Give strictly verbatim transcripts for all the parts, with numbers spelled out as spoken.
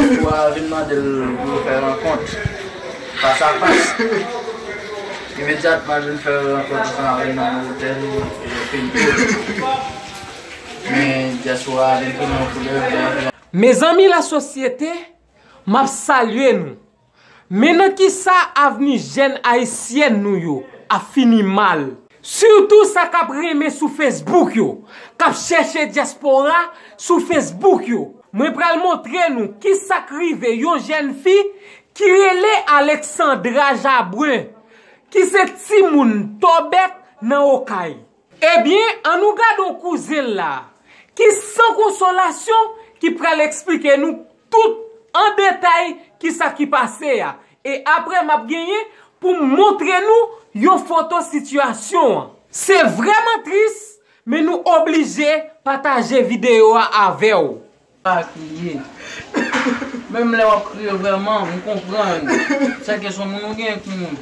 Dyaspora vin mande l pou yo fè rankont fas a fas. Imedyatman, l vin fè rankont ansanm avè l nan otèl Pinto. Men dyaspora vin tounen yon koulèv. Mezanmi lasosyete, m ap salye nou. Men nan kisa avni jèn ayisyèn nou yo ap fini mal. Sitou sa k ap renmen sou Facebook yo, k ap chèche dyaspora sou Facebook yo. Mwen pral montre nou kisa k rive yon jèn fi ki rele Alexandra Jabren, ki se timoun Tòbèt nan Okay. Ebyen, ann nou gade yon kouzen l la, ki san konsolasyon, ki pral eksplike nou tout an detay kisa ki pase a. E apre, m ap genyen pou m montre nou yon foto sitiyasyon an. Se vrèman tris, men nou oblije pataje videyo a avè w. Pa kriye. Menm lè w ap kriye vrèman, m konprann. Sèke se yon moun ou gen pou moun.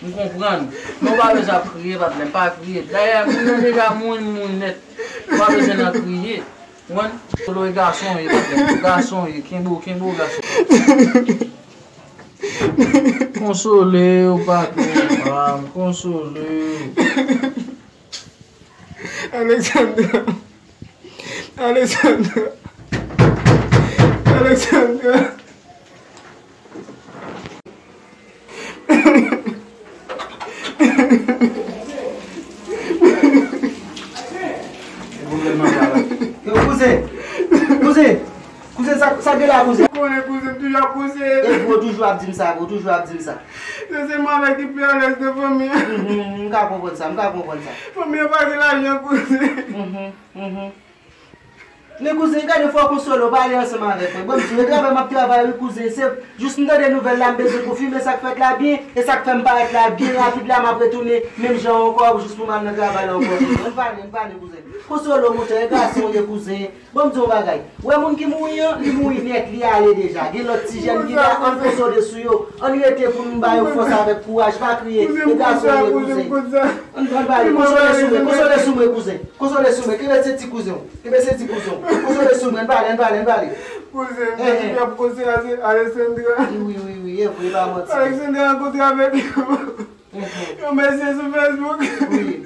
M konprann. Men w pa bezwen ap kriye, patnè, pa kriye. Dayè, moun nan deja mouri, mouri nèt. Ou pa bezwen nan kriye. Ou konprann? Konsole w e gason w ye, patnè. Gason w ye, kenbe w, kenbe w, gason. Konsole w, patnè, pa m, konsole w. Alexandra. Alexandra. Alexandra. Yo, kouzen. Kouzen. Kouzen, sa, sa gen la, kouzen? Ou konnen, kouzen, m toujou ap kouzen. E vre, ou toujou ap di m sa, vre, ou toujou ap di m sa. Se, se mwen avèk ki pi alèz nan fanmi an. Mhm, m ka konprann sa, m ka konprann sa. Fanmi an pa gen lajan, kouzen. Mhm, mhm. Men kouzen, gade, fò w konsole w, pale ansanm avèk mwen. Bon, m di w, e travay m ap travay, wi, kouzen. Se jis m tande nouvèl la, m bezwen konfime sa k fèt la byen, e sa k fè m parèt la byen rapid la, m ap retounen menm jan ankò, jis pou m al nan travay la ankò. Ann pale, ann pale, kouzen. Konsole w, monchè, e gason w ye, kouzen. Bon, m di w yon bagay. Ou wè moun ki mouri an, li mouri nèt, li ale deja. Gen lòt ti jèn ki la, ann konsole sou yo. Ann rete pou nou ba yo fòs avèk kouraj, pa kriye. E gason w ye, kouzen. Ann, ann pale, konsole sou mwen, konsole sou mwen, kouzen. Konsole sou mwen, kenbe senti kouzen w. Kenbe senti kouzen w. Konsole sou mwen, ann pale, ann pale, ann pale. Kouzen, m te ap konseye Alexandra. Wi, wi, wi, e vre, pa manti. Alexandra rankontre avèk yon mesye sou Facebook. Wi.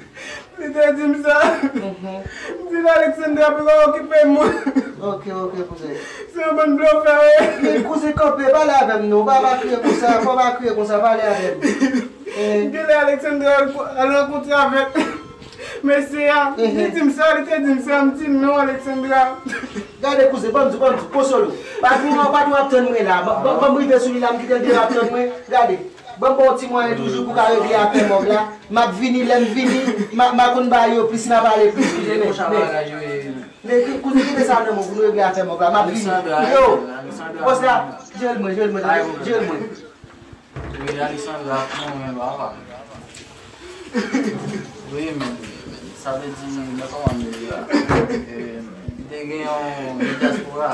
Li te di m sa. Mhm. M di l Alexandra poko okipe moun. Ok, ok, kouzen. Se yon bann blofè, wi. Men kouzen, kanpe, pale avè m non. Pa, pa kriye konsa, fò pa kriye konsa, pale avè m. Eh. Gen lè Alexandra al rankontre avèk mesye a. Mhm. Li di m sa, li te di m sa, m di non, Alexandra. Gade kouzen, ban m di w, ban m di w, konsole w. Patwon an, patwon ap tann mwen la. Ban, ban, ban m rive sou li la, m kite l deyò ap tann mwen. Gade. Ban m ba w ti mwayen toujou pou w ka regle afè mòg la. M ap vini, lè m vini, m a, m a konn ba yo plis, n a pale plis, kouzen, men, men. Men, ki-, kouzen, kite sa nan men w pou nou regle afè mòg la. M ap vini. Yo, bòs la, jere l mwen, jere l mwen, tande, jere l mwen. Wi, Alexandra ap mouri, papa. Wi, men, sa vle di, men kòman m ye la? Eh, li te gen yon, yon dyaspora.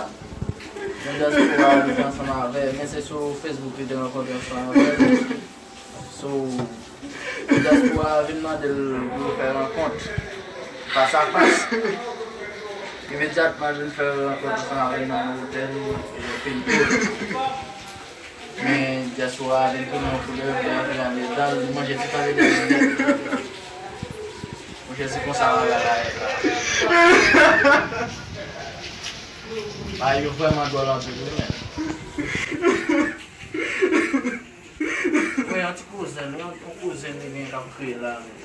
Yon dyaspora li te ansanm avè l, men se sou Facebook li te rankontre ansanm avè l. So, dyaspora vin mande l pou yo fè rankont fas a fas. Imedyatman, l vin fè rankont ansanm avè l nan otèl, eh, Pinto. Men dyaspora vin tounen yon koulèv, lè antre andedan, li manje tout andedan. Monchè, se konsa bagay la ye la. Bagay yo vrèman dwòl anpil, wi, men. Wi, yon ti kouzen, yon, yon kouzen li gen k ap kriye la, men.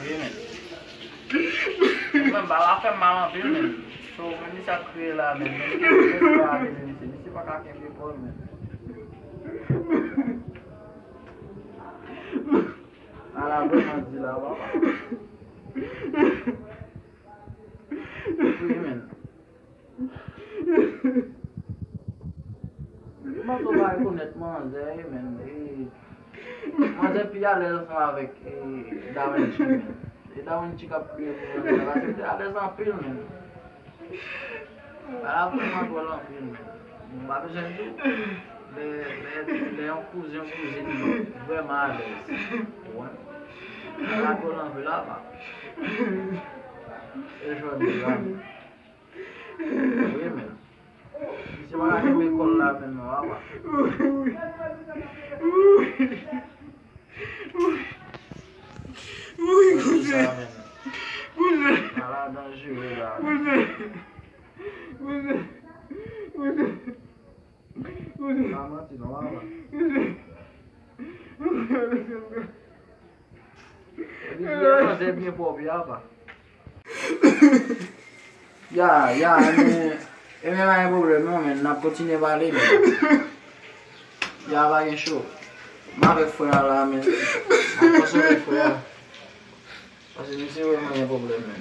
Wi, men. Mwen menm, bagay la fè m mal anpil, men. So, men misye ap kriye la, men. Men, men, misye pa ka kenbe kò l, men. Ala vrèman di la, papa. Wi, men. M panse w pa rekonèt manzè, wi, men. E, manzè pi alèz ansanm avèk, e, Dawenchi, men. E Dawenchi k ap kriye pou manzè la, paske li te alèz anpil, men. Bagay la vrèman dwòl anpil, men. M pa bezwen di w. Lè, lè, lè yon kouzen, yon kouzin vrèman alèz. Ou konprann? Bagay la dwòl anpil, apa. E jodi a. Wi, men. Lekòl la menm non, apa. Wi, wi. Wi, wi. Wi, kouzen. Sa menm. Kouzen. Ala danjere la. Kouzen. Kouzen. Kouzen. Kouzen. Pa manti non, apa. Kouzen. Kouzen. Epi di yo manzè byen pwòp, ya, apa. Ya, ya, men, e men pa gen pwoblèm non, men n ap kontinye pale, men. Ya, pa gen cho. M avèk frè a la, men. M ap konsole frè a. Paske misye vrèman gen pwoblèm, men.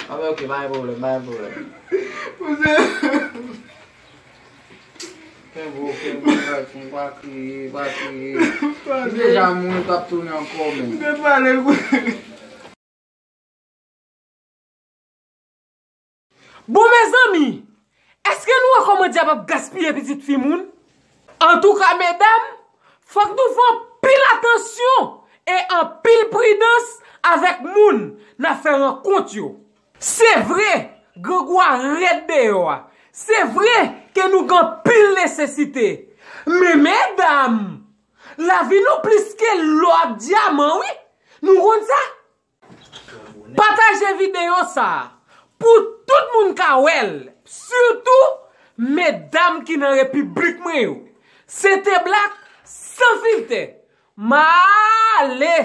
A, men, ok, pa gen pwoblèm, pa gen pwoblèm. Kenbe w, kenbe w, gason, pa kriye, pa kriye. Li deja mouri, l p ap tounen ankò, men. M te pale, wi. Bon, mezanmi, èske nou wè kòman dyab ap gaspiye pitit fi moun? Antouka, medam, fòk nou fè anpil atansyon e anpil pridans avèk moun n ap fè rankont yo. Se vre, grangou a rèd deyò a. Se vre ke nou gen anpil nesesite. Men, medam, lavi nou plis ke lò ak dyaman, wi. Nou konn sa? Pataje videyo sa a pou tout moun ka wè l, sitou medam ki nan repiblik mwen yo. Se te Black san filtè. M ale!